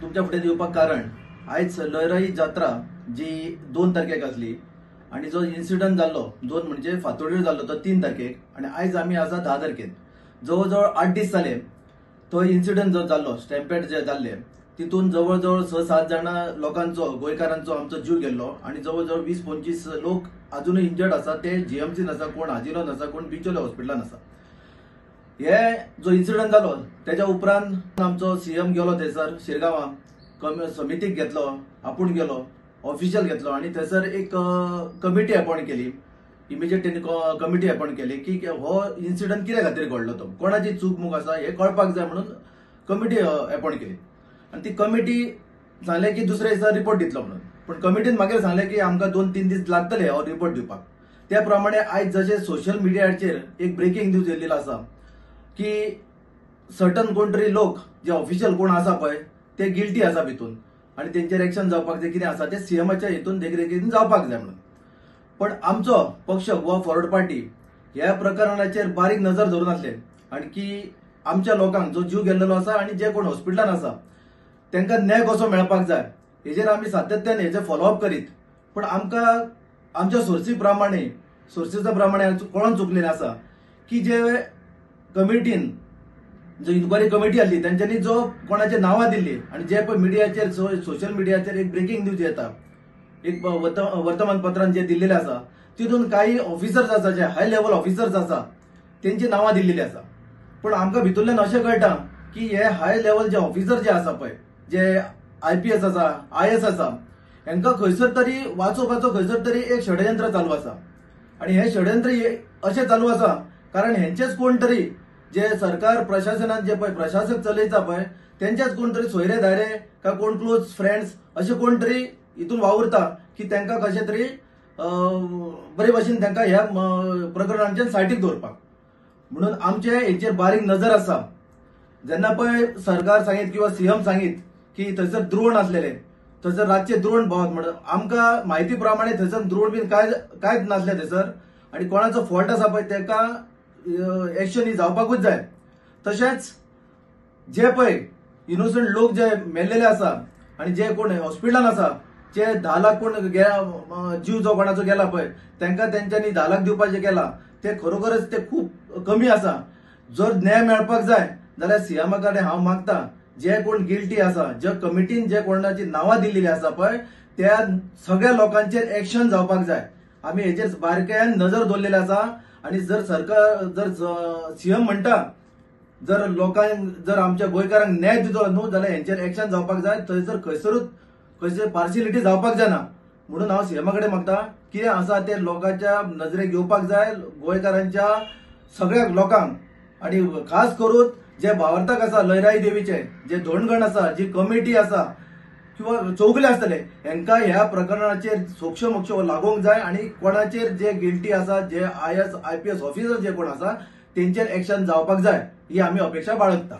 तुमच्या फुडें दिवपाक कारण आयज लयराई जात्रा जी 2 तारखेक आसली आनी जो इन्सिडंट जाल्लो 2 म्हणजे फातोडीर जाल्लो तो 3 तारखेक आनी आयज आमी आसा 10 तारखेक, जवळ जवळ 8 दीस जाले तो इन्सिडंट जो जाल्लो, स्टॅम्पेड जे जाल्ले तितून जवळ जवळ 6-7 जाणां लोकांचो, गोंयकारांचो आमचो जीव गेल्लो आनी जवळ जवळ 20-25 लोक अजुनूय इंजर्ड आसा. ते जीएमसीन आसा, कोण आजिलोन आसा, कोण बिचोले हॉस्पिटलान आसा. हे जो इन्सिडंट जालो तेच्या उपरांत आमचो सीएम गेलो थंयसर शिरगांवां, समितीक घेतलो, आपूण गेलो, ऑफिशियल घेतलो आनी थंयसर एक कमिटी अपॉयंट केली. इमिजिएट तेणी कमिटी अपॉयंट केली की हो इन्सिडंट कित्या खातीर घडलो, तो कोणाची चूक मूक आसा हें कळपाक जाय म्हणून कमिटी अपॉयंट केली. आनी ती कमिटी सांगलें की दुसऱ्या दिसा रिपोर्ट दितलो म्हणून, पूण कमिटीन मागीर सांगलें की आमकां 2-3 दीस लागतले हो रिपोर्ट दिवपाक. त्या प्रमाणे आयज जशें सोशल मिडियाचेर एक ब्रेकींग न्यूज येयल्ली आसा की सर्टन कोण तरी लोक जे ऑफिशियल कोण आसा पळय ते गिल्टी आसा भितून आनी तेंचेर एक्शन जावपाक जाय, कितें आसा तें सीएमाच्या हितून देखरेखीन जावपाक जाय म्हणून. पण आमचो पक्ष गोवा फॉरवर्ड पार्टी ह्या प्रकरणाचेर बारीक नजर धरून आसले आनी की आमच्या लोकांक जो जीव गेल्लो आसा आनी जे कोण हॉस्पिटलान आसा तांकां न्याय कसो मेळपाक जाय हेजेर आमी सातत्यान हेजे फॉलोअप करीत. पण आमकां आमच्या सोर्सी प्रमाणे, सोर्सीच्या प्रमाणे कळोन चुकलेलें आसा की जे कमिटीन जो इन्क्वायरी कमिटी आसली तेंच्यांनी जो कोणाचे नांवां दिल्ली आनी जे पळय मिडियाचेर सोशल मिडियाचेर एक ब्रेकींग न्यूज येता, एक वर्तमानपत्रान जे दिल्लेले आसा तितून काही ऑफिसर्स आसा जे हाय लेवल ऑफिसर्स आसा तेंची नांवां दिल्लेली आसा. पूण आमकां भितूरल्यान अशें कळटा की हे हाय लेवल जे ऑफिसर जे आसा पळय, जे IPS आसा, IS आसा, हेंकां खंयसर तरी वाचोवपाचो खंयसर तरी एक षडयंत्र चालू आसा. आनी हें षडयंत्र अशें चालू आसा कारण हेंचेच कोण तरी जे सरकार प्रशासनात जे पळय प्रशासक चलयता पळय तेंचेच कोण तरी सोयरे धायरे काय कोण क्लोज फ्रेंड्स अशे कोण तरी हितून वावुरता की तांकां कशें तरी बरे भशेन तांकां ह्या प्रकरणांच्यान सायडीक दवरपाक. म्हणून आमचे हेचेर बारीक नजर आसा. जेन्ना पळय सरकार सांगीत किंवा सीएम सांगीत की थंयसर द्रोण आसलेले, थंयसर रातचे द्रोण भोंवत म्हणून आमकां म्हायती प्रमाणे थंयसर द्रोण बीन कांयच नासलें थंयसर आनी कोणाचो फॉल्ट आसा पळय ताका एक्शन ही जावपाकूच जाय. तशेंच जे पळय इनोसंट लोक जे मेल्लेले आसा आनी जे कोण हॉस्पिटलान आसा, जे 10 लाख कोण जीव जो कोणाचो गेला पळय तांकां तेंच्यांनी 10 लाख दिवपाचें केला ते खरोखरच ते खूब कमी आसा. जर न्याय मेळपाक जाय जाल्यार सीएमा कडेन हांव मागता जे कोण गिल्टी आसा, जे कमिटीन जे कोणाची नांवां दिल्लीं आसा पळय त्या सगळ्या लोकांचेर एक्शन जावपाक जाय. आमी हेचेर बारकायेन नजर दवरलेली आसा आनी जर सरकार जर सीएम म्हणटा जर लोकांक जर आमच्या गोंयकारांक न्याय दितलो न्हू जाल्यार हेंचेर एक्शन जावपाक जाय. थंयसर खंयसरूच खंयसर पार्शियलिटी जावपाक जायना. म्हणून हांव सीएमा कडेन मागता कितें आसा तें लोकांच्या नजरेक येवपाक जाय, गोंयकारांच्या सगळ्या लोकांक आनी खास करून जे भावार्थाक आसा लयराई देवीचे जे धोणगण आसा, जी कमिटी आसा किंवा चौगुले आसतले हेंकां ह्या प्रकरणाचेर सोक्ष लागोवंक जाय आनी कोणाचेर जे गिल्टी आसा, जे IS IPS officer जे कोण आसा तेंचेर एक्शन जावपाक जाय ही आमी अपेक्षा बाळगता.